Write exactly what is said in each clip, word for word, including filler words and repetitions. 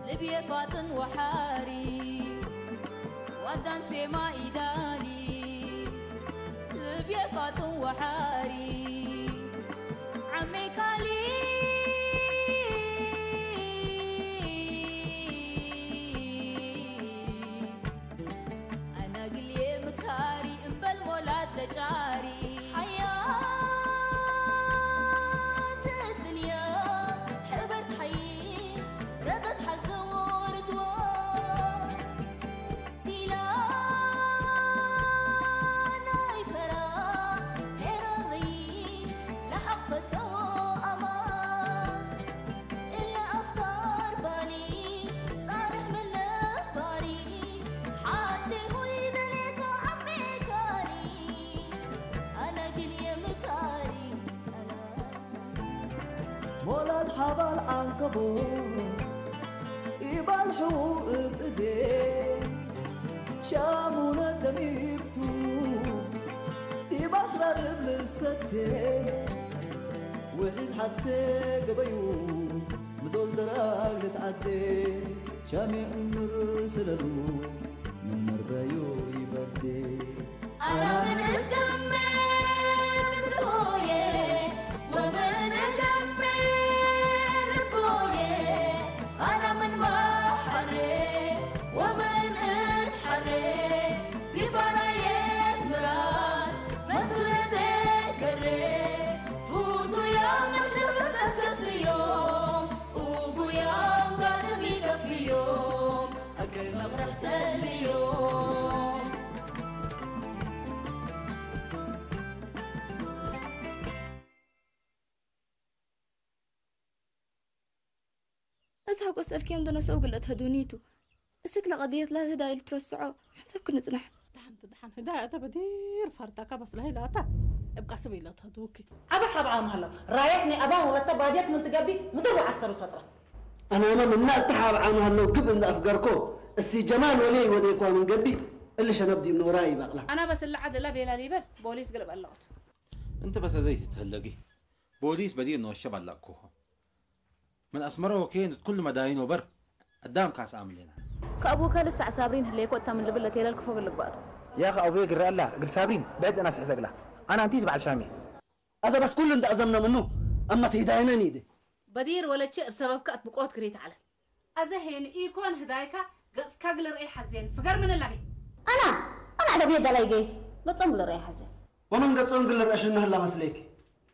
ልብዬ ፋጥን ወሓሪ ወአዳም ሴማ ኢዳሊ፣ ልብዬ ፋጥን ወሓሪ ዐሜ ካሊ። አነ እግልዬ ምካሪ እምበል ሞላት ለጫሪ። ሐያት እድንያ ሕበር ተሐይስ ረደት ሐዘ ወርድዋ። ዲላ ናይ ፈራ ኤረሪ ለሐቅ ፈተዎ አማን። እለ አፍካር ባሊ ጻርሕ ምን ነባሪ፣ ሓቴ ሆይ ደሌኮ ዐሜ ካሊ፣ አነ ግን የምካሪ አና። ሞላድ ሓባል ዐንከቦት ኢባልሑ እብ እዴ፣ ሻሙነ ደሚርቱ ዲብ አስራር እብ ልሰቴ፣ ውሒዝ ሐቴ ገበዩ ምዶል ደራግ ልትዐዴ፣ ሻሜ እምር ስለሉ ምን መርበዩ ይበዴ። አና ምን እትገሜ ልቦዬ ወምን እትገሜ ልቦዬ፣ አና ምን ማሐሬ ወምን እትሐሬ፣ ዲባናዬ ምራር መትርዴ ገሬ፣ ፉቱያም መሸፈተት ገስዮም፣ ኡቡያም ጋድም ይከፍዮም፣ አከይ መቅረህ ተልዮም። እት ሐቆ ሰእልክዮም ደነሰው ግለት ሀዱኒቱ። እስክ ለቀድየት ለህዳይ ልትረስዖ ሐሰብክ ንጽነሕ። ደሐን ቱ ደሐን ህዳይ አተ በዲር ፈርዳካ በስ ለሀይ ለአተ እብ ቀስብ ኢለትሀዱኪ። አበ ሐብ ዓም ሀለው። ራየት ናይ አባን ወለተ ባድየት ምን ትገቢ ምድር ወዐስተሩ ሰጥረት። አናመ ምነ እተ ሐብ ዓም ሀለው ግብ እንደ አፍገርኮ፣ እሲ ጀማል ወሌ ወዴኳ ምን ገቢ፣ እሊ ሸነብ ዲብ ኖራ ይበቅላ። አና በስ እለ ዐድ እለ ቤላ ሊበል ቦሊስ ግልብ አለቁት። እንቲ በስ አዘይ ትትሀለጊ፣ ቦሊስ በዲር ኖሸ በለቅኩሁ። ምን አስመረ ወኬን እት ኩሉ መዳይን ወበር አዳም ካስ አምሌና። ከአቡከ ልሳዕ ሳብሪን ህሌኮ እተ ምን ልብል ለቴለል ክፎ እግል ልግባእ ቱ። ያክ አቡዬ ግረ እላ እግል ሳብሪን ብዕድ እናስሕዘ እግላ። አነ አንቲ ቱ በዐል ሻሜ። አዘ በስ ኩሉ እንደ አዘምነ ምኑ፣ አመት ሂዳይነ ኒዴ። በዲር ወለቼ እብ ሰበብከ አትብቆት ግሬት ዐለት። አዘ ሄን ኢኮን ህዳይካ ገጽካ እግል ርኤ ሐዜን ፍገር ምን እላ ቤት። አና፣ አና ዐለ ቤት ደላይ ገይስ ገጾም እግል ርኤ ሐዜን። ወምን ገጾም እግል ርኤ ሽነ ህላ መስሌክ?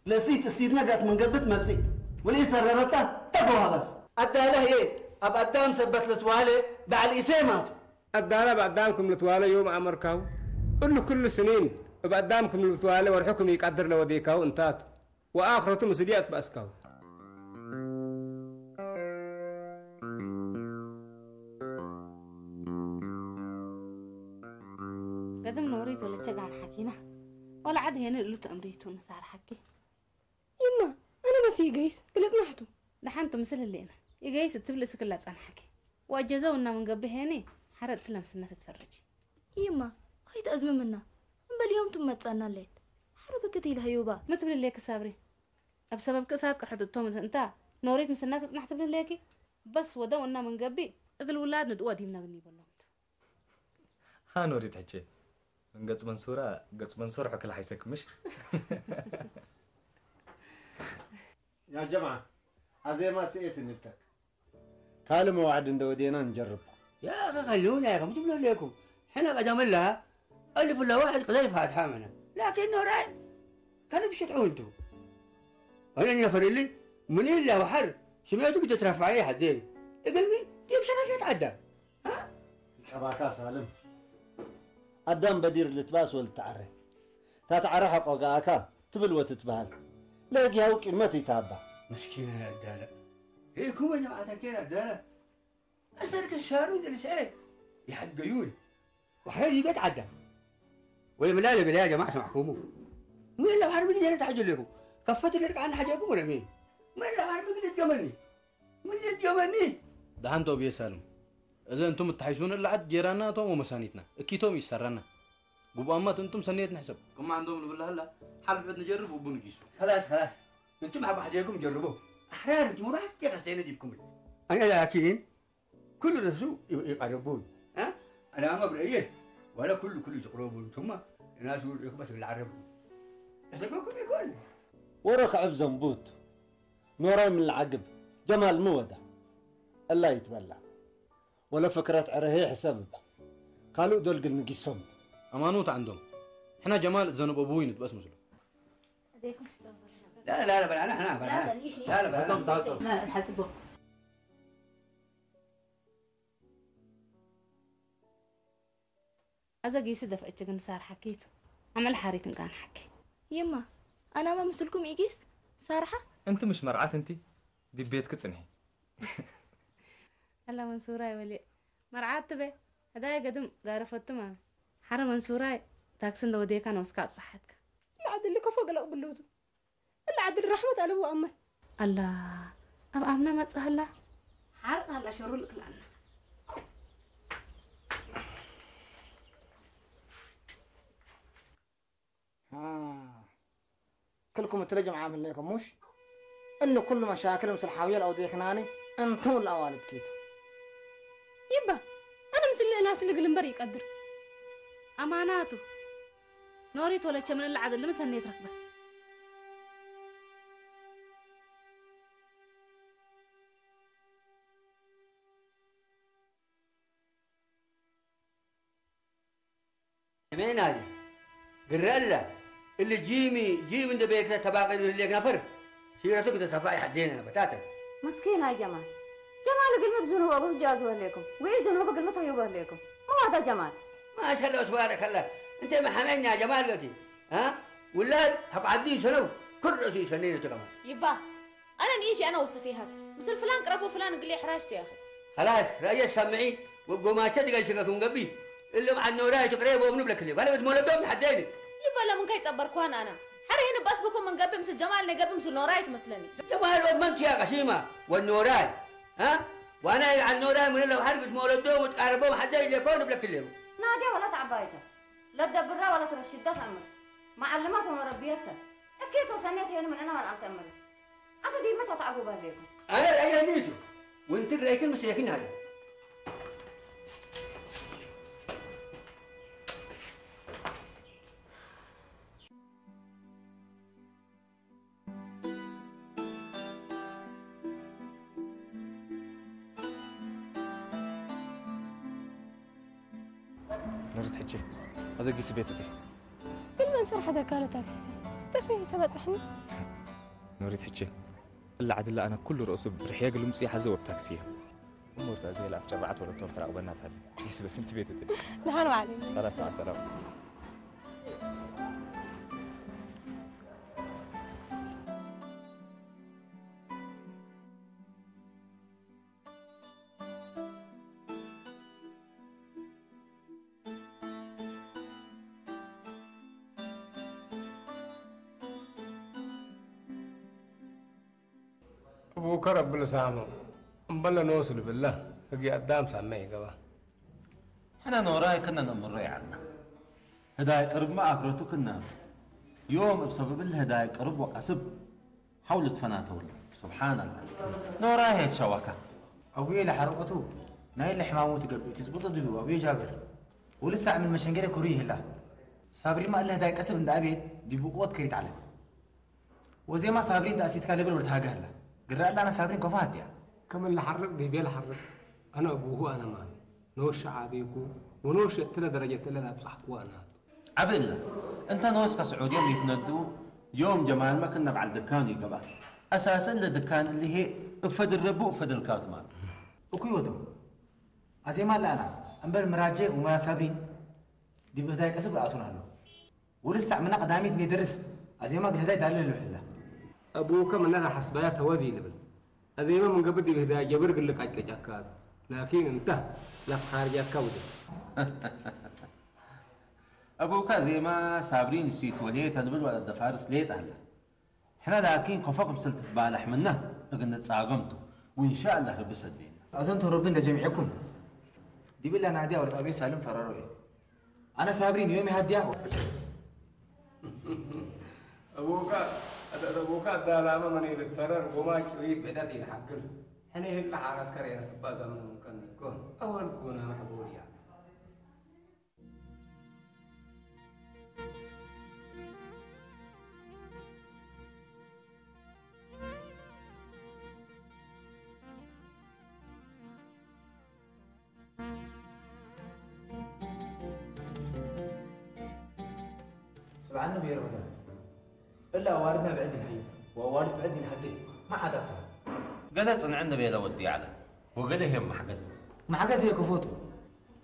ለእሲት እሲትነ ገአት ምን ገብእ ትመጽእ ወለኢሰረረታ ተገው ሀበስ። አዳለ ህዬ እብ አዳም ሰበት ልትዋሌ በዐል ኢሴማ ቱ። አዳለ እብ አዳም ክም ልትዋሌ ዮም አመርካሁ። እሉ ክሉ ስኒን እብ አዳም ክም ልትዋሌ ወርሑ ክም ኢቀድር ለወዴካሁ እንታቱ። ወአክረቱ ምስልየ አትበአስካሁ። ገድም ኖሪት ወለቼ ጋን ሐኪና ወለዐድ ሄነ እሉ ተአምሪቱ ንሳር ሐኪ። ይማ፣ አነ በስ ኢገይስ ግልጽ ናሕቱ። ደሐንቱ ምስል ህሌነ ኢገይስ እትብል እስክላ ጸንሐኪ። ወአጀዘው እና ምን ገብእ ሄኔ ሐረ እትለ ምስልነ ትትፈረጂ። ይማ፣ ሀይ ተአዝምምና፣ እምበል ዮም ትመጸአና ሌት። ሐረ ብክት ኢለሀዩባ። ምን ትብል ሌክ ሳብሪ? እብ ሰበብ ክእሳት ቅርሐት እቶም እንታ ኖሪት ምስልና ትጽናሕ ትብል ሌኪ? በስ ወደው እና ምን ገብእ እግል ውላድ ንድኡ አዲምና ግኒ በሎም ቱ። ሀ ኖሪት ሕቼ፣ ምን ገጽ መንሱራ ገጽ መንሱር ሕክል ሐይሰክ ምሽ? ያ ጀምዓ፣ አዜማ ስኤት እንብተክ። ካልእ መዋዕድ እንደ ወዴና እንጀርብ። ያ አኸ ከሉነ፣ ከም ትብሎ ሌኩም። ሕነ ቀደም እላ አልፍ ለዋሕድ ቅዘይ ፋትሐ መነ። ላኪን ኖራይ ከልብ ሽጥዑ እንቱ። ወለ ነፈር እሊ ምን እላ ወሐር ስሜቱ ግደ ትረፋየ ሐዴ። እግልሚ ዲብ ሸረፍ የትዐዳ። አ? ቀባካ ሳልም። አዳም በዲር ልትባስ ወልትዐረ። ታትዐረ ሐቆ ገአካ ትብል ወትትበሀል። ለእግያው ቂመት ኢታባ። መስኪነ አዳለ። ሄኩም ጀማዐተ ኬን አዳለ። አሰር ክሳሩ እንዴ ልስዔ ይሐገዩኒ። ወሐረ ዲብ ቤት ዐዳ። ወለምላለ ብለያ ጀማዕ ሰማዕኩሙ። ምን እለ ወሐር ምን ጀነ ተሐጀሌኩም? ከፈት ልርቃነ ሐጀኩም ወለሚ? ምን እለ ወሐር ምን ልትገመኒ? ምን ልትገመኒ? ደሐን ቶም ብዬ ሳልም። እዘ እንቱም እተሐይሱን እለ ዐድ ጄራና ቶም ወመሳኒትና። እኪቶም ኢሰረና። ጉብአመት እንቱም ሰኔት ንሕሰብ። ክም ዐንዶም ልብለ ህላ፣ ሐል ብዕድ ንጀርብ ወቡ ንጊሱ። ከላስ፣ ከላስ። እንቱም ሐቆ ሐዜኩም ጀርቦ። አሕራር እንቱም ወራህቴ ከሰይነ ዲብኩም። አነ ላኪን፣ ክሉ ነፍሱ ኢ-፣ ኢቀርቡን። እ? አነ አመ ብርእየ ወለ ክሉ ክሉ ኢትቅረቡን። ቱመ እናሱ ርኢኩ በስ ለዐረቡ። ለሰበኩም ኢኮን። ወሮ ከዕብ ዘንቡት ኖራይ ምን ለዐግብ ጀማል ሚ ወደ? እላ ኢትበላ። ወለ ፍክረት ዕረ ህይ ሕሰብ እበ። ካልእ ዶል እግል ንጊሶም። አማኖት ዐንዶም። ሕና ጀማል ዘኑብ አቡይ ንትበእስ ምስሉ። لا، لا، لا، بل أنا، أنا، بل لا، أنا. لا، ليش؟ لا، لا، بل أنا. تعال، تعال، تعال. لا، حاسبه. አዘ ጊስ ደፍእች ግን ሳርሐ ኬቱ። አመል ሐሪት እንካን ሐኪ። ይማ፣ አናመ ምስልኩም ኢጊስ ሳርሐ? እንቲ ምሽ መርዓት እንቲ፣ ዲብ ቤትኪ ጽንሒ። አላ መንሱራይ ወሌ፣ መርዓት ትቤ፣ ህዳይ ገድም ጋረፈቱማ። ሐረ መንሱራይ፣ ታክሲ እንደ ወዴካ ነው እስከ አብጽሐትከ። ለዐድሊ ከፎ ገለኡ ብሉቱ። እለ ዐድል ረሕመት አለቡ አመን። አላ፣ አብ አምና መጽእ ሀላ? ሐርቅ ሀላ ሸሩ ልክላና። ሃ፣ ክልኩም እትለ ጅምዓ ምን ሌኩም ሙሽ? እኒ ኩሉ መሻክል ምስል ሐውየ ለአውዴክናኒ እንቱም ለአዋልድ ኪቱ። ይባ፣ አነ ምስል እናስ ልግል እምበር ይቀድር። አማናቱ፣ ኖሪት ወለቼ ምን እለ ዐድል ልምሰኔት ረክበት። እሜናሊ፣ ግረ እለ፣ እሊ ጂሚ፣ ጂም እንደ ቤለ ተባቅል ህሌክ ነፈር፣ ሲረቱ ግደ ተፋይ ሐዜነ ነበታተ። ምስኪን አይ ጀማል። ጀማል እግልሚ ብዝኑብ አቡ ህጃዙ ህሌኩም፣ ወኢ ዝኑብ እግልሚ ተዩቡ ህሌኩም። መዋታ ጀማል። ማሻአላህ ወተባረከላህ። እንተ መሐመኛ ጀማል ገቲ፣ አ? ውላድ ሐቆ ዐዱ ይሰነው፣ ኩል ረእሱ ይሰነይ ነቱ ከማን። ይባ፣ አነ ንኢሽ አነ ወሰፊሀት። ምስል ፍላን ቅረብ ወፍላን እግል ኢሕራጅ ቱ ያኺ። ከላስ፣ ረአየት ሰምዒ ወጎማቸ ድገል ሽገ ክም ገብእ። እሎም ዐድ ኖራይ ቱ ቅሬቦም ንብለክ እሊ። ጋለ እት ሞለዶም ሐደይኒ። ይበለ ምንከ ይጸበርኩዋን አነ። ሐር ህይ ንበአስ ብኩም ምን ገብእ ምስል ጀማል ነገብእ ምስል ኖራይ ቱ መስለኒ። ጀማል ወድ መን ቱ ያ ቀሲማ? ወድ ኖራይ። አ? ዋና ዐድ ኖራይ ምን እሎም ሐር እት ሞለዶም ወትቃረቦም ሐደይ ሌኮ ንብለክ እሊ። ናድያ ወለት ዐባይተ። ለትደብራ ወለት ረሽዳ ተአምር። መዐልማት ወመረብየት ተ። እኪ ቱ ሰኔት ሄኑ ምን እነ መልአል ተአምር። አተ ዲመ ተተአጉበ ህሌኩም። አነ ረአየኒ ቱ፣ ወእንትን ረአይክን ምስሌክን ሀለ። ነርት ሕቼ፣ አዘ ጊስ ቤት እቴ። ግል መንሰር ሐደርካ ለታክሲ። ተፌ ተበጽሕኒ። ኖሪት ሕቼ፣ እለ ዐድለ አነ ኩሉ ረእሱ ብርሕየ እግል ምጽኡ ሐዘ ወብ ታክሲየ። እሙር ተአዜ ለአፍ ጨራዐት ወለቶም ተራቅበና ታሊ። ጊስ በስ እንቲ ቤት እቴ። ደሃን ዋዕሊ። خلاص مع السلامة. እቡከ ረቢ ልሳሞ፣ እምበለ ኖሱ ልብለ፣ ህግየ አዳም ሳመ ኢገባ። ሕነ ኖራይ ክነ ነአምሮ ይዐልነ። ህዳይ ቅርብመ አክረቱ ክነ። ዮም እብ ሰበብ እሊ ህዳይ ቅርብ ወቀስብ ሐው ልትፈናተው። ሱብሓነላህ። ኖራይ ሄድ ሸወከ። አቡዬ ለሐርቀቱ ናይለ ሕማሙ ትገብእ ትጽብጦ ዲቡ አቡዬ ጃብር። ወልሳዕ ምን መሸንገለ ክሩይ ይህላ። ሳብሪማ እለ ህዳይ ቀስብ እንደ አቤት ዲቡ ቅወት ከሪት ዐለት። ወዜማ ሳብሪን ተአሲትካ ልብል ወልትሃገ ህላ። ግረ እለ አነ ሳብሪን ከፎ ሀድያ። ከምን ለሐርቅ ዲቤ ለሐርቅ። አነ አቡሁ አነ ማን። ኖሽ ሸዓቤኩ ወኖሽ እትለ ደረጀት እለ ለአብጸሕኩ አነ ቱ። ዐቢ እለ፣ እንተ ኖስ ከስዑድየ ሊትነድኡ፣ ዮም ጀማልመ ክነ በዐል ድካኑ ኢገብአ። አሳስ እለ ድካን እሊ ህዬ እብ ፈድል ረቡ እብ ፈድል ካቱ ማን። እኩይ ወዶ፣ አዜማ ለአና፣ እምበል ምራጄ ወመራ ሳብሪን ዲብ ህዳይ ቀስብ ለአቱን ሀለው። ወልሳዕ ምነ ቀዳሚት እንዴ ደርስ፣ አዜማ እግል ህዳይ ዳለ ልብል ህላ። አቡከ ምነ ለሐስባያ ተወዚ ልብል። አዜመ ምን ገብእ ዲብ ህዳይ ጀብር እግል ልቃጭቀጨካ ቱ። ላኪን እንተ ለአትኻርጃካ ውዴ። አቡከ አዜመ ሳብሪን እሲት ወዴ ተንብል ወለአደፋርስ ሌጠ ህለ። ሕነ ላኪን ከፎ ክምሰል ትትባለሕ ምነ እግል ንጻገም ቱ። ወእንሻአላህ ረቢ ሰዴና። አዘንቱ ረቢ እንደ ጀምዔኩም። ዲብለ ናድያ ወለት አብዬ ሳልም ፈረሮ እየ። አነ ሳብሪን ዮም ይሀድያ ወፈሸልስ። አቡካ፣ አቡካ አዳላመ መኔ ልትፈረር ጎማጭ ወይት ብዕደት ኢልሐክል። ሕኔ ህለ ሓረከ ሬረትባ ገምን ምንከን እኮ አወል ኩነ መሕቡል ያለ። ስምዐኒ ቤ ረመዳን፣ እለ አዋልድና ብዕድ ኢንሐዩ ወአዋልድ ብዕድ ኢንሀዴ፣ ማ ዐዳቱ? ገሌ ጽንዕኒ ቤለ ወድዩ ዐለ፣ ወገሌ ህዬ መሕገዝ። መሕገዝ ህዬ ከፎቱ።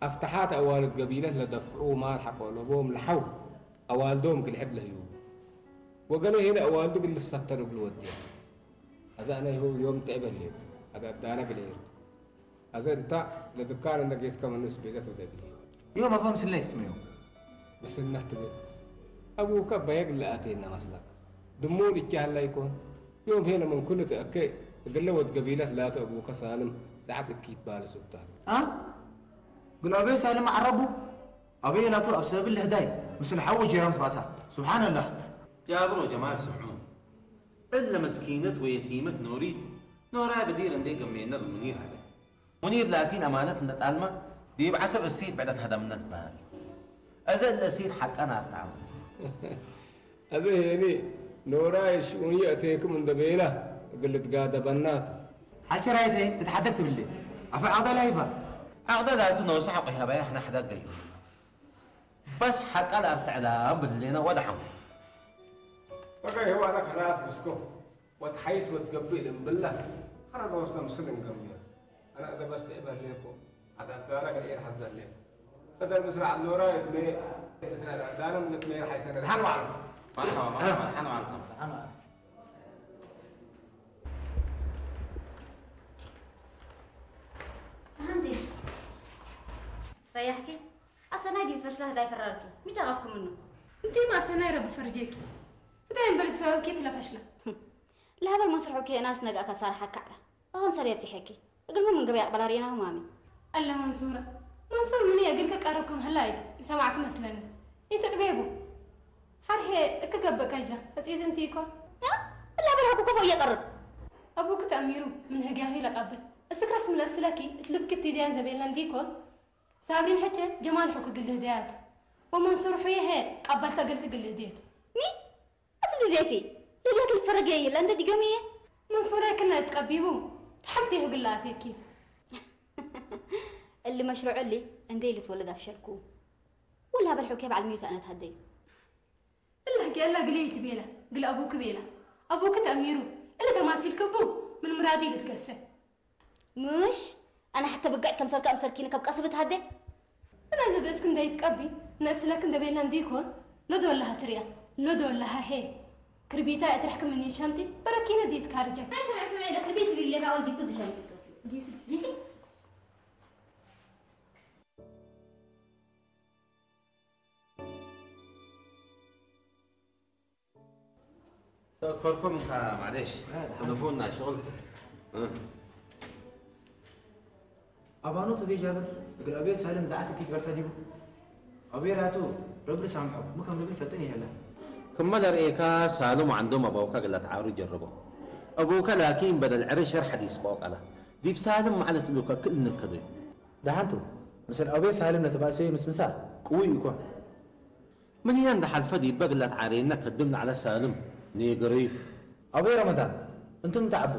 አፍተሓት አዋልድ ገቢለት ለደፍዑ ማል ሐቆ ለቦም ለሐው አዋልዶም እግል ሕድ ለህዩ፣ ወገሌ ህዬ ለአዋልዱ እግል ልሰተር እግሉ ወድየ። አዜ አነ ህዩ ዮም ጥዕብ ህሌኩ፣ አዜ አዳለ እግል ዒርቱ። አዜ እንተ ለድካን እንደ ጌስከ ምኑ ስቤዘት ወደብሊ። ዮም አፎ ምስልነ ኢትትመዮ። ምስልነ ትብል። አቡከ በየግ ለአቴነ መስለክ። ድሙን እቼ ሀላ ኢኮን። ዮም ሄለ ምን ኩሉ ተአኬ እግለ ወድ ገቢለት ላቱ አቡከ ሳልም ሰዓት እኪት ባልስ እብታል። አ? እግል አቤ ሳልም ዐረቡ? አቤ ላቱ አብ ሰበብ ለህዳይ ምስል ሐው ጄራም ትባሳ። ሱብሓነላህ። ጃብር ወጀማል ስምዑ። እለ መስኪነት ወየቲመት ኖሪ፣ ኖራይ በዲር እንዴ ገሜነ እብ ሙኒር ሀለ። ሙኒር ላኪን አማነት እንደ ጣልመ፣ ዲብ ዐሰብ እሲት ብዕደት ሀደምነ ትበሀል። አዜ እለ እሲት ሐቀን አርትዐው። አዜ ሄኒ፣ ኖራይ ሽኡንዬ አቴክም እንደ ቤለ እግል ልትጋደበና ቱ። ሐል ሸራይቴ ትትሐደግ ትብሌ፣ አፈ ዐቅደ ለሀይባ። ዐቅደ ላቱ ኖሰ ሐቆ ይሀበያ ሕነ ሐዳግ ገዩ። በስ ሐቀ ለአርትዕላ ብሌነ ወደሐው። በቃ ይህው አነ ከላስ ብስኮ ወትሐይስ ወትገብእ ልምብላ ሐረ ዶስነ ምስል እንገምየ። አነ እገ በስ ትዕበ ህሌኮ ዐድ አዳለ ገልኤ ሐዘ ህሌኮ። በደል ምስል ዐድ ኖራይ እትሜ ምስል ዐድ አዳለ ምን እትሜ ሐይሰነ ደሐን ወዐል። መርሐባ፣ መርሐባ፣ ደሐን ወዐልኩም። ደሐን ወዐል። መሀንዲስ፣ ረያሕኪ? አሰናይ ዲብ ፈሽለ ህዳይ ፈራርኪ፣ ሚ ጨረፍኩ ምኑ? እንቲማ አሰናይ ረቢ ፈርጄኪ። ህዳይ እምበል ብሰበብኪ እት ለፈሽለ። ለሀበል መንሱር ሑኬ እናስ ነግአከ ሳርሐከ ዐለ። አሁን ሰር የብጽሐኪ። እግልሙ ምን ገበይ አቅበል አርኤናሁ ማሚ። አለ መንሱረ። መንሱር ምኑ እግልከ ቀርብ ክም ህላ አይደ፣ ይሰማዕክ መስለኒ። ኢትቅቤቡ። ሐርሄ እክ ገብእ ከጅለ፣ ፈጺት እንቲኮ። አ? እላ በልሐኩ ከፎ እየቀርብ። አቡክ ተአሚሩ ምን ህግያሁ ለቃብል። እስክ ረስም ለእስለኪ እት ልብኪ እት ዲያን ለቤለ እንዲኮ። ሳብሪን ሕቼ ጀማል ሑክ እግል ልህደያቱ፣ ወመንሱር ሑዬ ሄ ቀበልተ እግልክ እግል ልህደየቱ። ሚ? አትብሉ ዜኪ፣ ለዲያክ ልፈረግ የይለ እንደ ዲገምዬ። መንሱር ክና እትቀቢቡ ተሐብቴሁ እግል ለአቴኪቱ። እሊ መሽሩዕ እሊ እንዴ ልትወለድ አፍሸልኩ። ወላ በል ሑኬ በዐል ሚዩት አነት ሀደዩ። እለ ህግየ እለ እግሌ ኢትቤለ፣ እግል አቡክ ቤለ። አቡክ ተአሚሩ፣ እለ ተማሲልክ እቡ ምን ምራዱ ኢልትገሰ። ምሽ፣ አነ ሐተ ብግዕት ከምሰልከ አምሰልኪኒ ከብ ቀስብት ሀዴ። ምን አዜ ብእስክ እንደ ኢትቀቢ፣ ነእስለክ እንደ ቤለ እንዲኮን፣ ለዶለሀ ትርያ፣ ለዶለሀ ሄ። ክርቢታይ አትርሕክ ምን ሸምጢ፣ በረኪነ ዲት ካርጀክ። አይ፣ ስምዕ፣ ስምዕ፣ ለክርቢት ቢሌና አወል ዲኩ ድሸምጢ ቶፊ። ጊሲ። ጊሲ። ተአከርኩም እንካ ማሌሽ፣ አይ፣ ተለፎንና ሸቅል። እ። አባኑ ቱ ቤ ጃብር፣ እግል አቤ ሳልም ዘዓት እኪት በርሰ ዲቡ? አቤ ራቱ፣ ረቢ ልሳምሖ፣ ሚ ከም ልብል ፈጥን ይሄላ። ክመ ለርኤካ፣ ሳልም ወዐንዶም አባውካ እግል ለትዓሩ ጀርቦ። አቡከ ላኪን በደል ዕሬ ሸር ሐዲስ ቆቀለ። ዲብ ሳልም መዕለት እሉከ ክል ንከዶዩ። ደሐንቱ፣ ምስል አቤ ሳልም ለትባእሰዩ ምስምሳ ቅዊ ኢኮን። ምን ህዬ እንደ ሐልፈ ዲበ እግል ለትዓሬነ ከድም ለዐለ ሳልም ኔገረዩ። አቤ ረመዳን፣ እንቱም ተዐቡ፣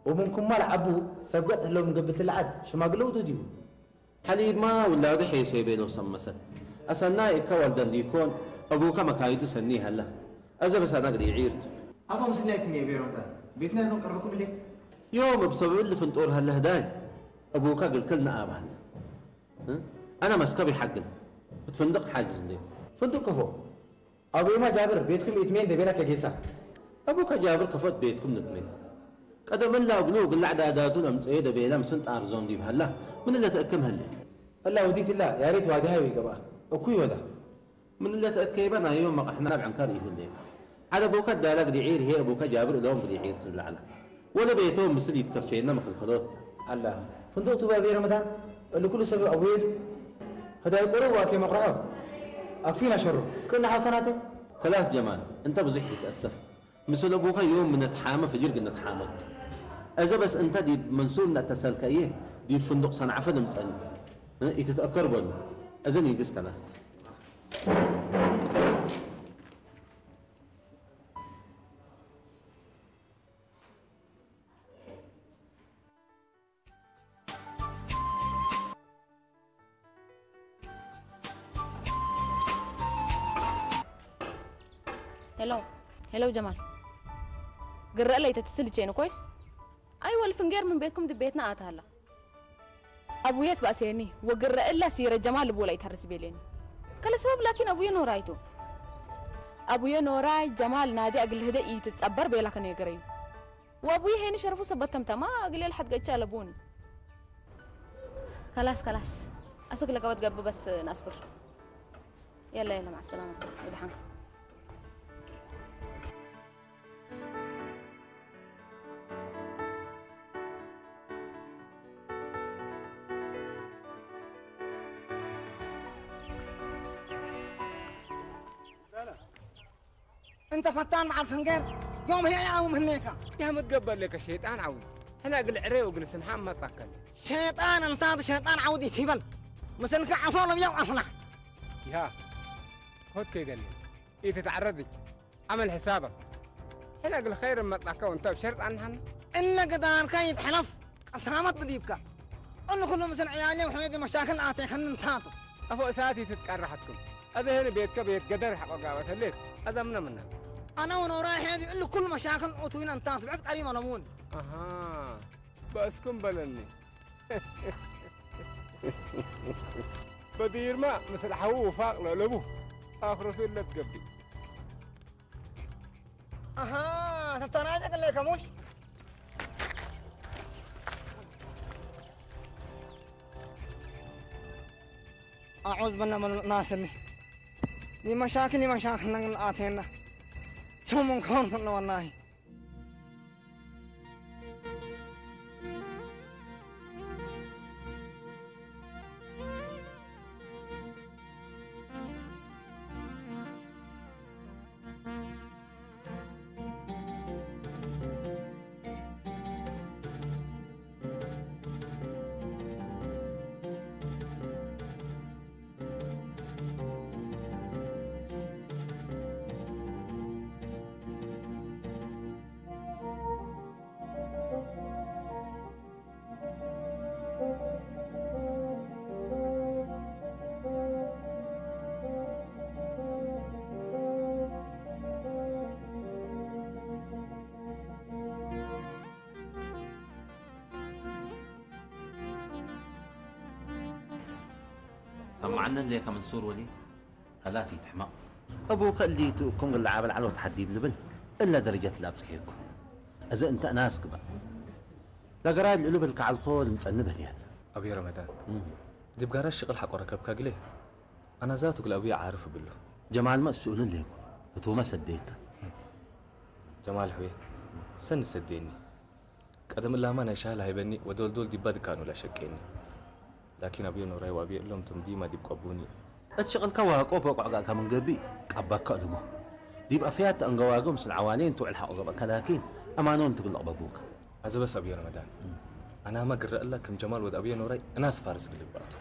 ወምን ክማ ለዐቡ ሰብ ገጽ ህለው ምን ገብእ ለዐድ ሽማግለ ውዱድ እዩ። ሐሊብማ ውላዱ ሔሴ ቤለው ሰመሰ። አሰናይ እከ ወልደ እንዲኮን፣ አቡከ መካይዱ ሰኒ ሀለ። አዘ በስ አነ እግል ኢዒርቱ። አፎ ምስልናይ ትሜ አቤ ረመዳን፣ ቤትና ኢኮን ቀርበኩም እሊ። ዮም እብ ሰበብ እሊ ፍንጦር ሀለ ህዳይ፣ አቡከ እግልከ ልነአብ ሀለ። እ? አነ መስከብ ይሐግል። እት ፍንድቅ ሓጅዝ እንዴ። ፍንድቅ ከፎ? አቡየማ ጃብር ቤትኩም ኢትሜ እንዴ ቤላ ከጌሳ። አቡከ ጃብር ከፎ እት ቤትኩም ንትሜ። ቀደም እላ እግሉ እግል ለዐዳዳቱ ለምጽኤ ደቤላ ምስል ጣርዞም ዲብ ሀላ። ምን እለ ተእክም ህሌ? እላ ውዲት እላ ያሬት ዋዲሃይ ወይገብአ። እኩይ ወዳ። ምን እለ ተእከይበ ናይ ዮም መቅርሕና እብ ዕንካር ኢሁሌከ። ዐለ አቡከ እዳለ እግል ኢዒር ህዬ አቡከ ጃብር እሎም እግል ኢዒር ቱ ለዐለ። ወለ ቤቶም ምስል ኢትከፌነ መክልከሎት። አላ ፍንዱቅ ቱ ባቤ ረመዳን እሊ ኩሉ ሰብብ አቡዬ ቱ። ህዳይ ቁሩብ ዋኬ መቅረሖ አክፊና ሸሩ ክእነ ሐፈናተ። ከላስ ጀማል፣ እንተ ብዙሕ ኢትትአሰፍ። ምስል አቡከ ዮም ምን ነትሓመ ፈጅር እግል ነትሓመ ቱ። እዘ በስ እንተ ዲብ መንሱር ነአተሰልከ እዬ፣ ዲብ ፍንዱቅ ሰንዐፈ ልምጸኒ። እ፣ ኢትትአከር በሉ። እዘ ኒግስ ከላስ። ሄሎ፣ ሄሎ ጀማል፣ ግረ እለ ኢተትስል ቼኑ ኮይስ? አይ ወልፍንጌር ምን ቤትኩም ድቤትና አትሃላ። አቡዬ ትባእሴኒ ወግረ እለ ሲረ ጀማል ልቡ ለኢተርስ ቤሌኒ። ከለ ሰበብ ላኪን አቡዬ ኖራይ ቱ። አቡዬ ኖራይ ጀማል ናዲ እግል ህደ ኢትጸበር ቤላ ከኔ ገረዩ። ወአቡዬ ሄኒ ሸርፉ ሰበት ተምተማ እግል ለሐድገቻ ለቡኒ። ከላስ ከላስ፣ አስክ ለቀበት ገብእ በስ ነአስብር። የለ የለ፣ መዐ ሰላመ፣ ወደሐንክ። እንተ ፈታን መዓል ፍንጌር፣ ዮም ህዬ አው ምህሌከ። ያ ምትገበእ ሌከ ሸይጣን ዐውድ። ሕነ እግል ዕሬ ወእግል ስምሓ እመጻከን። ሸይጣን እንታቱ ሸይጣን ዐውድ ኢቲበል። ምስልከ ዐፎ ለብየው አፍላ። ይሃ፣ ኮትከ ይገሌ። ኢትትዐረድች። አመል ሕሳበክ። ሕነ እግል ኸይር እመጻከ ወእንተ እብ ሸር ጸንሐነ። እለ ግዳርከ ይትሐለፍ። ቀሳመት ብዲብከ። እሉ ኩሉ ምስል ዕያሌ ወሕሜት መሻክል አቴከኒ እንታቱ። አፎ እሳት ኢትትቀረሐትኩም። አዜ ህን ቤትከ ቤት ገደር ሐቆ ጋበት ህሌት። አዘምነ ምነ። አነ ወኖራይ ሄዲ እሉ ኩሉ መሻክል ኦቱይነ እንታቱ ብዕድ ቀሪም አለሙኒ። አሃ። በእስኩም በለኒ። በዲርማ ምስል ሐዉ ውፋቅ ለእለቡ። አክረቱ እለ ትገብእ። አሃ፣ ተተናጨቅ እለ ከሙሽ። አዑዝ ብነ ምን ናስኒ። ሊመሻክል ሊመሻክል ነን አቴና። ቸው ምን ከሆን ፍነ ወላሂ። ሰምዐነ ህሌከ መንሱር ወሊ፣ ከላስ ኢትሕመቅ። አቡከ እሊቱ እኩም እግል ለዓበል ዐለው ተሐዲብ ልብል እለ ደረጀት ለአብጽሔኩም። እዘ እንተ እናስ ግበእ። ለገራይ ልእሉ ብልክ ዐልኮ ልምጸኒ በህልያት። አብዬ ረመዳን፣ እም። ዲብ ጋራጅ ሽቅል ሐቆ ረከብካ ግሌ፣ አና ዛቱ እግል አቡዬ ዓርፍ እብሉ። ጀማልመ እት ስኡልን ሌኩ፣ ህቱመ ሰዴከ። ጀማል ሕውዬ፣ ሰኒ ሰዴኒ። ቀደም እላመ ናይ ሻህል ሀይበኒ ወዶል-ዶል ዲባ ድካኑ ለሸቄኒ። ላኪን አብዬ ኖራይ ወአብዬ እሎም ቶም ዲማ ዲብ ቀቡኒ። እት ሽቅልከ ዋቆ በቆዕ ገአከ ምን ገብእ ቀበከ እልሞ። ዲብ አፍያት ተአንገዋገው ምስል ዐዋሌን ቱ ዕል ሐቆ ገብአከ ላኪን አማኖም ትግል ለቅበቡከ። አዘ በስ አብዬ ረመዳን፣ አናመ ግረ እለ ክም ጀማል ወድ አብዬ ኖራይ እናስ ፋርስ እግል ልግበእ ቱ።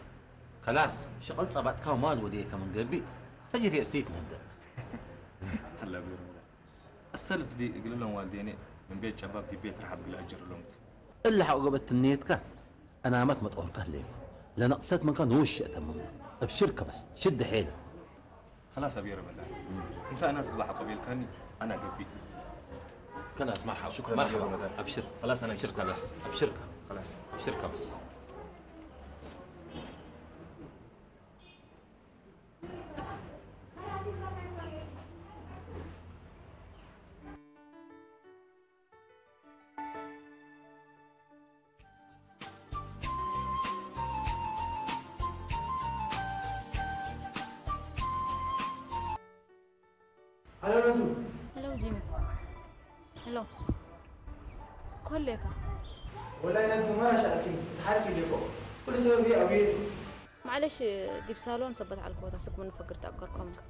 ከላስ፣ ሽቅል ጸበጥካ ወማል ወዴከ ምን ገብእ፣ ፈጅር የእሲት ነብደት። አለ አብዬ ረመዳን። አሰልፍ ዲ እግል እሎም ዋልዴኔ ምን ቤት ጨባብ ዲብ ቤት ረሐብ እግል አጅር እሎም ቱ። እለ ሐቆ ገብአት ትምኔትከ፣ አናመት መጦርከ ህሌኮ። ለነቅሰት ምንከ ኖሽ የአተምም። እብሽርከ በስ፣ ሽድ ሔለ። ከላስ አብዬ ረመዳን። እንተ አናስ ግባ ሐቆ ቤልካኒ፣ አና ገብእ። ከላስ መርሐባ። ሹክረን መርሐባ። አብዬ ረመዳን። አብሽር። ከላስ አና አብሽር ገብእ። ከላስ። አብሽር። ከላስ። አብሽር ከላስ። ሀሎ ነዱ። ሄሎ ጂሚ። ሄሎ። ኮሌካ። ወላይ ነዱ ማ ሻአልኪ፣ እት ሐልኪ ሌኮ። ኩሉ ሰበብ አብዬ ቱ። ማዕለሽ፣ ዲብ ሳሎን ሰበት ዐልኮ፣ ታስክ ምን ፈግር ተአቀርኮ ምንከ።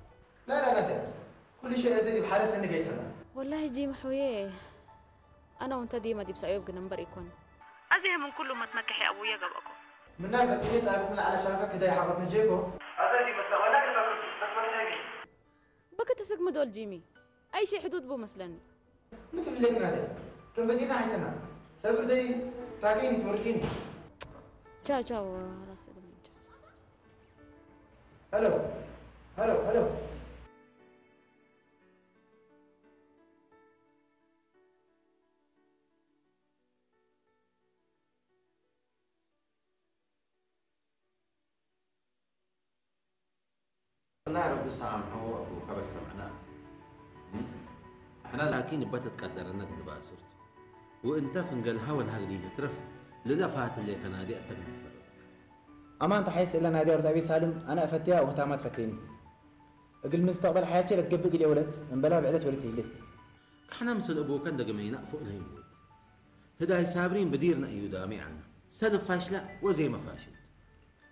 ላ ላ ነዱ። ኩሉ ሸይ አዜ ዲብ ሐለ ሰኒ ገይሰና። ወላሂ ጂሚ ሕውዬ፣ አነ ወእንተ ዲመ ዲብ ሰእዮብ ግንበር ኢኮን። አዜ ምን ኩሉ መትመከሐ አቡየ ገብአኮ። ምናብ እብ እዴ ጻብጥነ ለዐለ ሻፈ ክዳይ ሐቆት ነጄኮ። አዜ ዲመ ሰእወነ ክፈቱ ተትመነጊ። በከ ተሰግመ ዶል ጂሚ። አይ ሺ ሕዱድ ቡ መስለኒ። ምን ትብሌክ ናተ? ከም በዲርና ሐይሰና። ሰብር ደይ ታቀይኒ ትወርቂኒ። ቻው ቻው፣ ራስ እድሜ ቻው። ሄሎ፣ ሄሎ፣ ሄሎ። እና ረቢ ሰአምሐሁ አቡከ በሰምዕና። እም? እሕና ላኪን እበ ትትቀደረነ እግል ንባስር ቱ። ወእንተ ፍንገልሃ ወልሃ እግል ኢትትረፍ፣ ለለፋት እሌከ ናዲ አተክ ንትፈረቅ። አማን ተሐይስ እለ ናዲ አርዛቤ ሳልም አነ እፈቴያ ወህታማ ትፈቴኒ። እግል ምስተቅበል ሐያቼ ለትገብእ እግል የወለት እምበላ ብዕደት ወለት ይህሌት። ከሕነ ምስል እቡከ እንደ ግመይና ፎእ ለህይወት። ህዳይ ሳብሪን ብዲርነ እዩ ዳሚ ዐልነ። ሰልፍ ፋሽለ ወዜመ ፋሽል።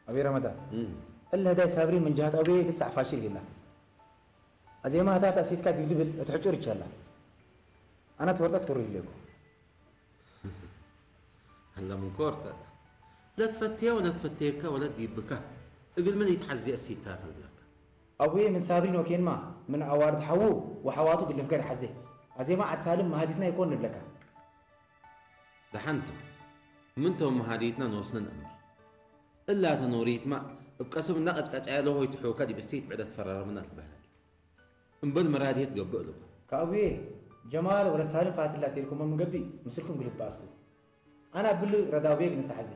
አቤ ረመዳን፣ እም። እለ ህዳይ ሳብሪን ምን ጀሀት አቡዬ ልሳዕ ፋሽል ህላ። አዜመ ሀታ ተእሲትካ ዲብ ልብል እት ሕጩር ይቻላ። አነ ትወርጠት ክሩ ህሌኮ። ሀለ ምን ኮርተ ለትፈቴ ወለትፈቴከ ወለት ዲብከ እግል ምን ኢትሐዜ እሲትካ ከልብለከ። አቡዬ ምን ሳብሪን ወኬንማ ምን አዋርድ ሐዉ ወሐዋቱ እግል ልፍገር ሐዜ። አዜመ ዐድ ሳልም መሃዲትና ኢኮን ንብለከ። ደሐን ቱ፣ ምን ቶም መሃዲትና ኖስነ ነአምር። እላተ ኖሪትመ እብ ቀስብ እነ ቀጭቀጫየ ለሆይ ትሑከ ዲብ እሲት ብዕደት ፈረረ ምነ ልትበህል። እምበል መራድየት ገብእ እልቡ። ከአቡዬ ጀማል ወለት ሳልም ፋትል ላቴልኩመ ምን ገብእ ምስልኩም ግልብ በአስቱ። አነ እብሊ ረዳውዬ ግንሰ ሐዜ።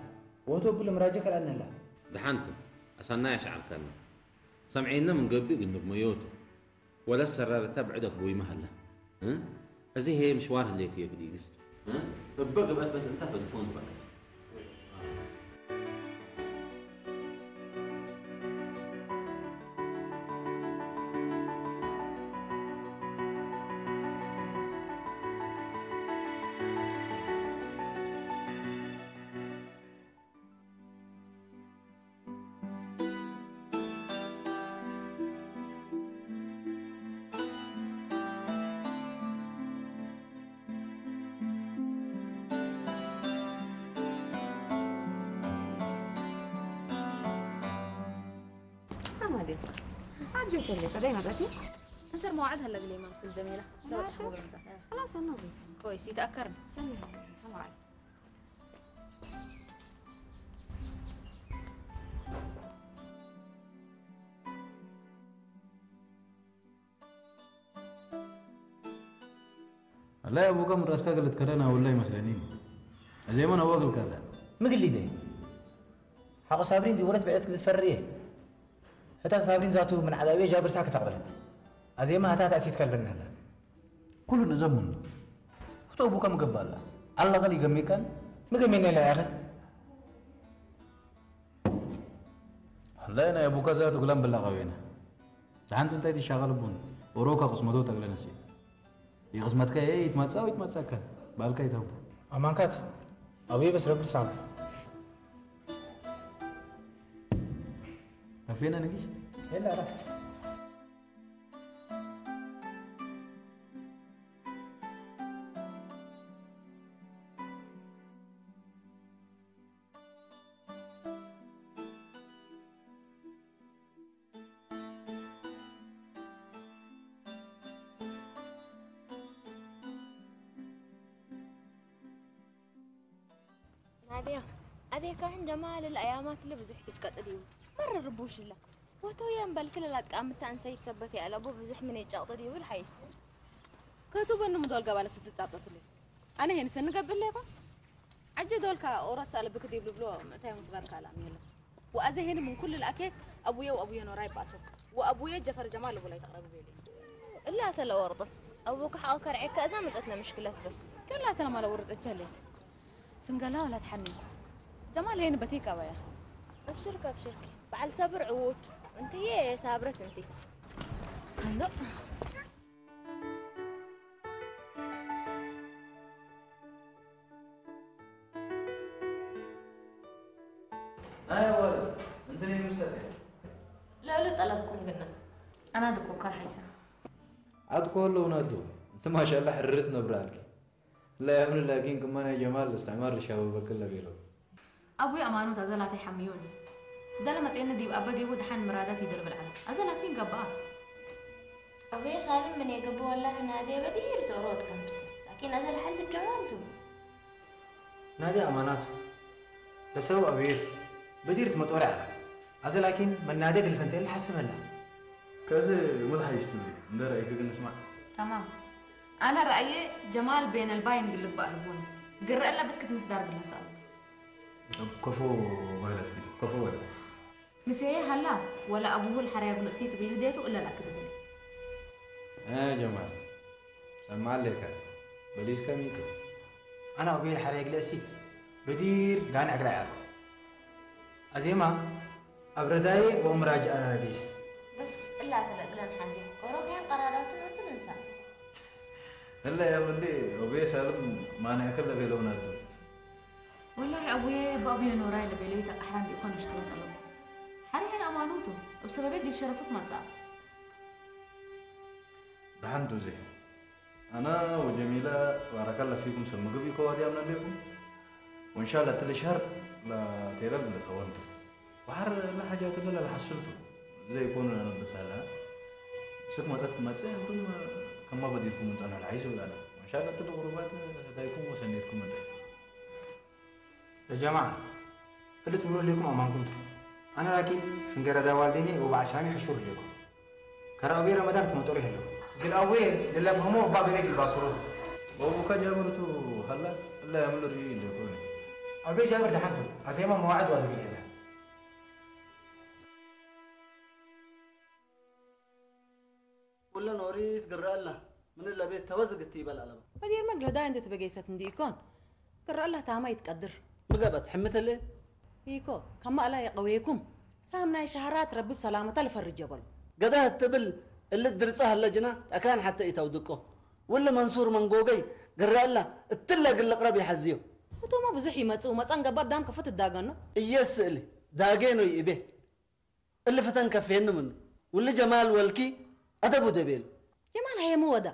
ወህቱ እብሊ ምራጀ ከልአነ ህላ። ደሐን ቱ፣ አሰናይ አሽዓር ከነ። ሰምዔነ ምን ገብእ እግል ንግመዮ ቱ። ወለት ሰረር እተ ብዕደት ቡይመ ሀለ። እ? አዜ ህዬ ምሽዋር ህሌት ህዬ እግል ኢግስቱ። እ? እበ ገብአት በስ እንተ ቴሌፎን ዝበለት። አማዴ፣ አዲስ ሰሌ ቀዳይ መጣቲ? እንሰር መዋዕድ ሀለ ግሌ ማምስል ጀሚላ። ለወጥ ማለትም? ሐቦ በምዛ። خلاص፣ أنا أبي. كويس، يتأكرن. سمي. مواعيد. አላይ አቡከ ምን ረአስከ እግል ልትከረነ ወላሂ መስለኒ። አዜመን አወ እግል ከረ። ምግል ሊዴ? ሐቆ ሳብሪን ዲብ ወለት ብዕደት ክትፈርየ። ህታ ሳብሪን ዛቱ ምን ዐዳውየ ጃብር ሳክት አቅበለት። አዜመ ሀታ ተእሲት ከልበነ ህለ። ኩሉ ንእዘም ምኑ። ህቱ አቡከ ሚ ገብአላ? አለቀል ኢገሜካን? ሚ ገሜነ ለያኸ? አለ ናይ አቡከ ዛቱ እግላም ብላ ቀዌነ። ደሐንቱ እንታይ ትሻቀል ቡን? ኦሮከ ቅስመቶ ተግለ ነሲ። የቅስመትከ ህዬ ኢትመጽአ ወኢትመጽአከ ባልከ ኢተህቡ። አማንካቱ አቡዬ በስ ረብል ሳም። ከፌነ ንጊስ? የለ አረ። ናድያ፣ አቤ ካህን ጀማል እለ አያማት እለ ብዙሕ ትትቀጥድ እዩ። መረ ርቡሽ እለ። ወቶየ እምበልክ ለላትቃምተ እንሰይት ሰበት የአለቡ ብዙሕ ምን የጫቅጥድ ይብል ሐይስ። ከቱ በኑ ምዶል ገባለ ስትጻብጠትሉ። አነ ሄንሰ ንገብእ ሌኮ? ዐጀ ዶልካ ኦረስ አለብክ ዲብ ልብሎ ምእታይ ሙትጋር ካልአም የለ። ወአዜ ሄኒ ምን ኩሉ ለአኬት አቡየ ወአቡየ ኖራይ ባሶ። ወአቡየ ጀፈር ጀማል እቡ ላይ ተቅረብ ቤሌ። እላተ ለወርጠት። አቡክ ሐቆ ከርዔ ከእዛ መጸት ለምሽክለት በስ። ከላተ ለማለ ወርጠት ጀሌት። ፍንገላ ወላ ተሐኔ። ጀማል ሄኒ በቲክ አባያ። አብሽርክ አብሽርክ። በዓል ሰብር ዕዉት። እንት ህዬ ሳብረት እንቲ። ከንዶ። አይ ወረ፣ እንትን ይምሰል። ለእሉ ጠለብኩም ግና። አና ድኮ ካልሐይሰ። አትኮ ለውናቱ፣ እንት ማሻአላህ ሕርርት ነብረ አልኪ። ላ ያምር ላኪን ክመ ናይ ጀማል እስትዕማር ልሻበበክለ ቤለው። አቡይ አማኖት አዘ ላተይ ሐምዮኒ። እደ ለመጽአኒ ዲብ አበ ዲቡ ደሐን ምራዳት ኢደልብል ዐለ። አዘ ላኪን ገብአ። አቡየ ሳልም ምን የገብእ ወላሂ ናዴ በዲር ትኦሮ ወትከምትቱ። ላኪን አዘ ለሐልብ ጀማል ቱ። ናዴ አማናቱ። ለሰበብ አብየቱ። በዲር ትመጦሪ ዐለ። አዘ ላኪን መናዴ እግል ፈንቴ ለሐስብ ህላ። ከዚ ሙድ ሐይስ ትብሊ? እንደ ረአይክ ግን ንስማዕ። ተማም። አነ ረአዬ ጀማል ቤነልባይን እግል ልግበእ አልቡኒ። ግረ እለ ብትክት ምስዳር እግል ንሰአል በስ። እብ ከፎ በህለት ጊዱ፣ ከፎ በህለት። ምሴ ሀላ ወለ አቡሁ ለሐርያ እግሉ እሲት እግል ህዴቱ እለ ለአክድ እግል። እ ጀማል፣ ሰምዐ ሌከ፣ በሊስከ ሚቱ። አነ አቡዬ ለሐርያ እግለ እሲት በዲር ጋንዕ እግል አይዐልኩ። አዜማ አብረዳዬ ወእምራጅ አናዲስ። በስ እላ ተበጥለን ሐዜ ኦሮክያን ቀራራቱ ኖቱ ንንሳ። እለ ያም እንዴ ኦቤ ሳልም ማንያከ ለቤለው ናዱ። ወላሂ አቡዬ በአቡዬ ኖራይ ለቤለው ይተቀሕራን ዲኮን ምሽክለት አለቡ። ሐርየን አማኑቱ እብ ሰበቤ ዲብ ሸረፉት መጽአ። ደሐንቱ ዜ። አነ ወጀሚለ ባረከለ ፊኩም ሰብ ምግብ ኢኮ ዋዲ አምነ እንዴኩም። ወእንሻላ እትሊ ሸህር ለቴለል ልትሀወንቱ። ወሐር ለሐጃት እለ ለሐስብቱ። ዘይ ኢኮኑ ለነብታለ። ስክ መጸት መጽእ እንቱም ከማ በዲትኩም እንጸና ለሐይስ ብላለ። ወእንሻላ እትሊ ቁሩባት ህዳይኩም ወሰኔትኩም እንደ። ያ ጀማዐ፣ እሊ ትብሎ ህሌኩም አማንኩም ቱ። አነ ላኪን ፍንገረዳ ዋልዴኔ ወበዐል ሻሚ ሕሹር ህሌኩም። ከረ አቡዬ ረመዳን ክመጦሪ ህለው። እግል አቡዬ ለለፍህሞ እባ ገሌ እግል ባስሮቱ። ወአቡከ ጃብር ቱ ሀላ እለ ያምሉ ርዩ ህሌኮኒ። አቡዬ ጃብር ደሐን ቱ፣ አዜማ መዋዕድ ዋዲ እግል ሄለ። ኩለ ኖሪት ግረ እለ ምን እለ ቤት ተወዝግ እት ኢበል አለበ። በዲር መግለዳይ እንዴ ትበገይሰት እንዲ ኢኮን፣ ግረ እለ ታማ ኢትቀድር። ምገበት ሕምት እሊ? ኢኮ፣ ከመ እላ የቀዌኩም፣ ሳም ናይ ሸህራት ረቢ ብሰላመተ ልፈርጀ በሉ። ገዳህ እት ትብል እሊ ድርጸ ሀለ ጅና፣ ጠካን ሐተ ኢተውድቆ። ውል መንሱር መንጎገይ ግረ እለ እትለ እግል ልቅረብ ይሐዝዮ። ህቱመ ብዙሕ ኢመጽኡ፣ መጸን ገብአ ዳም ከፎ ትዳገኖ። እየስ እሊ ዳጌኖ ይእቤ። እሊ ፍተን ከፌኒ ምኑ። ውሊ ጀማል ወልኪ አደብ ውዴ ቤሉ። ጀማል ሀዬ ሚ ወዳ?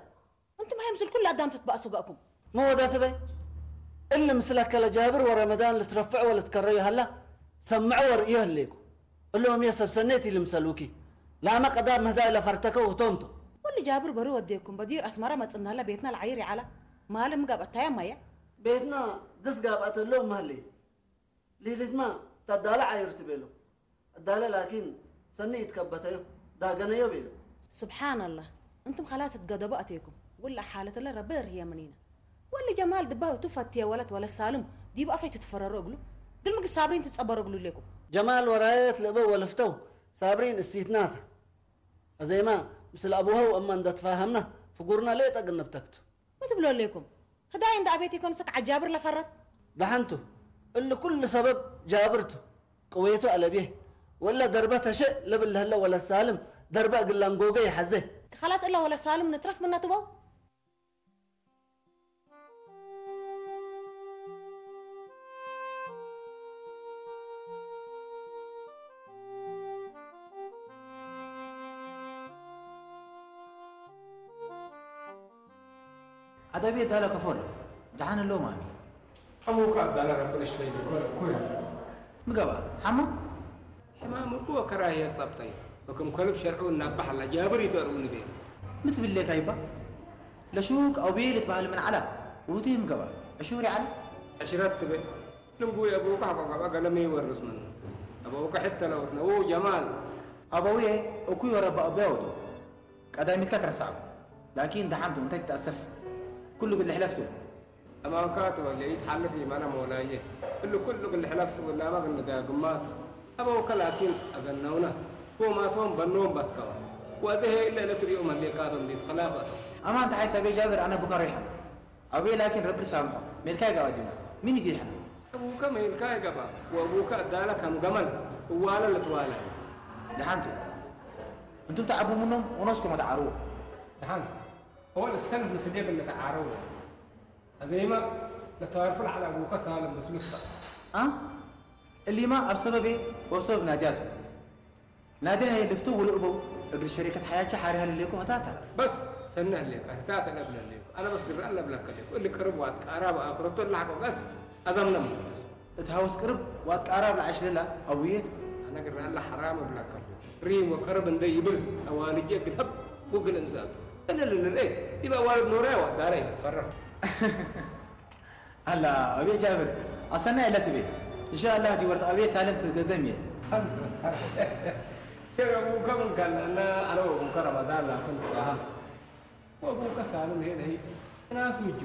እንቱም ሀዬ ምስል ኩሉ አዳም ትትበአሱ ገአኩም። ሚ ወዳ ትበይ? እሊ ምስለከ ለጃብር ወረመዳን ልትረፍዖ ወልትከረዮ ሀላ፣ ሰምዖ ወርእዮ ህሌኩ። እሎም የሰብ ሰኔት ኢልምሰሉኪ። ላመ ቀዳም ምህዳይ ለፈርተከው ህቶም ቱ። ወሊ ጃብር በሪ ወዴኩም፣ በዲር አስመረ መጽእነ ሀለ ቤትና ለዓይር ይዐላ። ማልም ገብአት ታየ ማየ? ቤትና ድስ ጋብአት እሎም መህሌት። ሊሊትመ ተዳለ ዓይር ትቤሎ። እዳለ ላኪን ሰኒ ኢትከበተዮ፣ ዳገነዮ ቤሎ። ስብሓን አላህ፣ እንቱም ከላስ እት ገደቦ አቴኩም። ውል ሓለትለ ረቢ እርህየ ምኒነ። ወሊ ጀማል ድባህ እቱ ፈትየ ወለት ወለት ሳልም ዲብ አፈይ ትትፈረሮ እግሉ። ግል ምግስ ሳብሪን ትትጸበሮ እግሉ ሌኩም። ጀማል ወራየት ልእበው ወልፍተው ሳብሪን እሲትናተ። አዜማ ምስል አቡሀ ወእመ እንደ ትፋሀምነ ፍጉርነ ሌጠ ግንብ ተክቱ። ሚ ትብሎ ሌኩም? ህዳይ እንደ አቤት ኢኮን ስክ ዐጃብር ለፈረት። ደሐንቱ፣ እሊ ኩሉ ሰበብ ጃብር ቱ። ቅዌቱ አለብዬ። ወለ ደርበ ተሸእ ለብል ለህለ ወለት ሳልም፣ ደርበ እግል ለንጎገ ይሐዜ። ከላስ እለ ወለት ሳልም ንትረፍ ምነ ትበው? አደብዬ ዳለ ከፎ እለ፣ ደሐን እሎም አሚ። አቡከ አዳለ ረቢ ልሽፈይ ሊኮን እኩያ። ሚ ገብአ? ሐመ? ሕማም እቡ ወከራህየት ጸብጠዩ፣ ወክም ከልብ ሸርዑ እናበሐላ ጃብር ኢተርኡ ንቤ። ሚ ትብል ሌካ ይባ? ለሹቅ አውቤ ልትበህል ምን ዐላ፣ ወህቱ ሚ ገብአ? ዕሹር ይዐለ? ዕሽረት ትቤ። ልንጉይ አቡከ ሐቆ ገብአ ገለመ ይወርስ ምኑ። አበውከ ሕተ ለውትነ፣ ው ጀማል። አበውዬ እኩይ ወረባ አብያ ወዶ። ቀዳሚትከ ትረሳዑ። ላኪን ደሐንቱ እንተ ትትአሰፍ። ኩሉ እግል ሕለፍቱ። አማንካቱ ወለ ኢትሐልፍ ኢማና ሞላዬ። እሉ ኩሉ እግል ሕለፍቱ ወላመ እግል ንዳግማቱ። አበውከ ላኪን አገነውነ። ጎማቶም በኖም ባትከዋ። ወአዜ ሄ እለ ለትርእዮም ህሌካቶም ዲብ ከላፍ አተው። አማን ተሓይ ሰቤ ጃብር አነ ቡከ ሬሐ። አቡዬ ላኪን ረቢ ልሳምሖ። ሜልካይ ገባ ጅና። ምን ይዲድ ሕነ? አቡከ ሜልካይ ገባ። ወአቡከ አዳለ ከም ገመል እዋለ ልትዋለ። ደሐንቱ። እንቱም ተዐቡ ምኖም ወኖስኩም ተዓርዎ። ደሐን፣ አወል እሰልፍ ምስሌ እግል ንትዓረው። አዜመ ለተዋርፉ ለዐለ አቡከ ሳልም ምስሉ ትበእሰ። አ? እሊማ አብ ሰበቤ ወእብ ሰበብ ናድያቱ። ናዲ ሀዬ ልፍቱ ወለእበው እግል ሸሪከት ሐያቼ ሓሪሃ ለሌኮ ህታታ። በስ ሰኒ ህሌከ፣ ህታተ ለብለ ህሌኩ፣ አነ በስ ግረ አለ እብለከ ህሌኩ፣ እሊ ቅርብ ወአትቃራብ አክረቶ ለሐቆ ቀስ አዘምነ ምንስ። እት ሐውስ ቅርብ ወአትቃራብ ለዐሽ ለላ አውየት። አነ ግረ አለ ሐራም እብለከ ህሌኩ። ሪም ወቅርብ እንደ ይብል አዋልጄ እግል ሀብ ወእግል እንሰአቱ። እለ ልንርኤ፣ ዲብ አዋልድ ኖራይ ወአዳራይ ልትፈረር። አላ አቤ ጃብር፣ አሰና እለ ትቤ። እንሻአላህ ዲብ ወርት አቤ ሳልም ትደደምዬ። ሸር አቡከ ምን ካን? አነ፣ አነ ወአቡከ ረመዳን ላኪን ተፋሀም። ወአቡከ ሳልም ሄን ህይ እናስ ምጁ።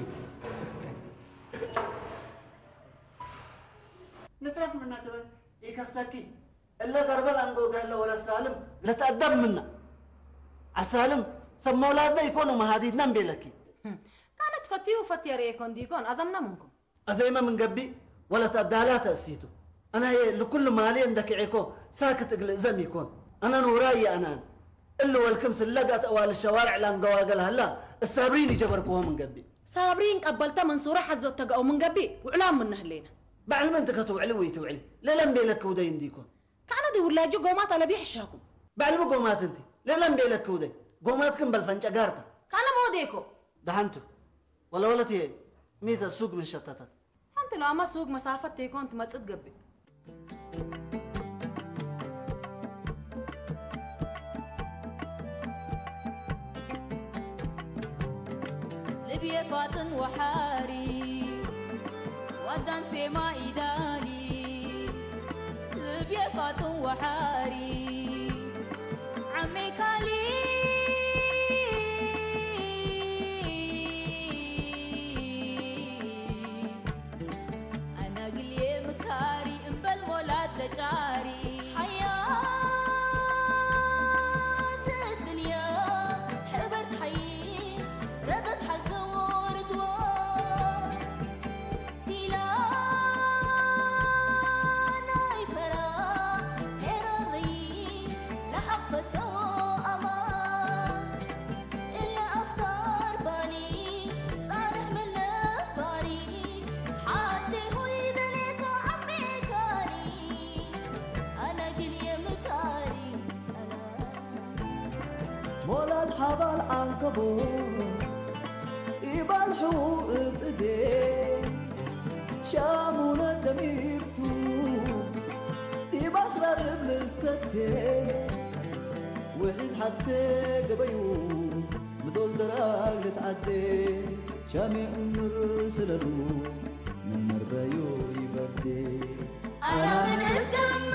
ንትረፍ ምነ ትብል ኢከሰኪ። እለ ደርበ ለአንጎገ ህለ ወለት ሳልም ለትአደብ ምነ። ዐሳልም ሰብ መውላድነ ኢኮን ወመሃዲትነ እምቤለኪ። ካነ ትፈትዩ ፈትየ ርኤኮ እንዲኮን አዘምነ ምንኩም። አዘይመ ምን ገብእ ወለት አዳላተ እሲቱ። አነ ህዬ ልኩል ማልየ እንደ ክዔኮ ሳክት እግል እዘም ኢኮን። አነ ኑራይ የአናን። እሊ ወልክም ስለገት አዋልድ ሸዋርዕ ለአንገዋገ ለሀላ እት ሳብሪን ኢጀበርክዎ ምን ገብእ። ሳብሪን ቀበልተ መንሱረ ሐዞት ተገአው ምን ገብእ ውዕላም ምነ ህሌነ። በዐል ምን ትከ ትውዕሊ ወኢትውዕሊ ለለ እምቤለኪ ውደይ እንዲኮን። ከአነ ዲብ ውላጁ ጎማት አለብዬ ሕሻኩም። በዐልሚ ጎማት እንቲ፣ ለእለ እምቤለኪ ውደይ፣ ጎማትኪ እምበል ፈንጨጋር ተ። ከአነ ሞዴኮ። ደሐንቱ። ወለወለት ህዬ፣ ሚተ ሱግ ምን ሸተተት። ሐንቲ ላመ ሱግ መሳፈት ቴኮን ትመጽእ ገብእ። ልብዬ ፋጥን ወሓሪ ወአዳም ሴማ ኢዳሊ። ልብዬ ፋጥን ወሓሪ ዐሜ ካሊ። አነ እግልዬ ምካሪ እምበል ሞላት ለጫሪ። ሐያት እድንያ ሕበር ተሐይስ ረደት ሐዘ ወርድዋ። ዲላ ናይ ፈራ ሄረሪ ለሐቅ ፈተዎ አማን። እለ አፍካር ባኒ ጻርሕ ምን ነባሪ፣ ሐቴ ሆይ በሌኮ ዐሜ ካኒ፣ አነ ግን የምካሪ አነ። ሞላድ ሐባል ዐንከቦት ኢባልሑ እብ እዴ፣ ሻሙነ ደሚርቱ ዲብ አስራር እብ ልሰቴ፣ ውሒዝ ሐቴ ገበዩ ምዶል ደራግ ልትዐዴ፣ ሻሜ እምር ስለሉ ምን መርበዩ ይበዴ። አና ምን እትገሜ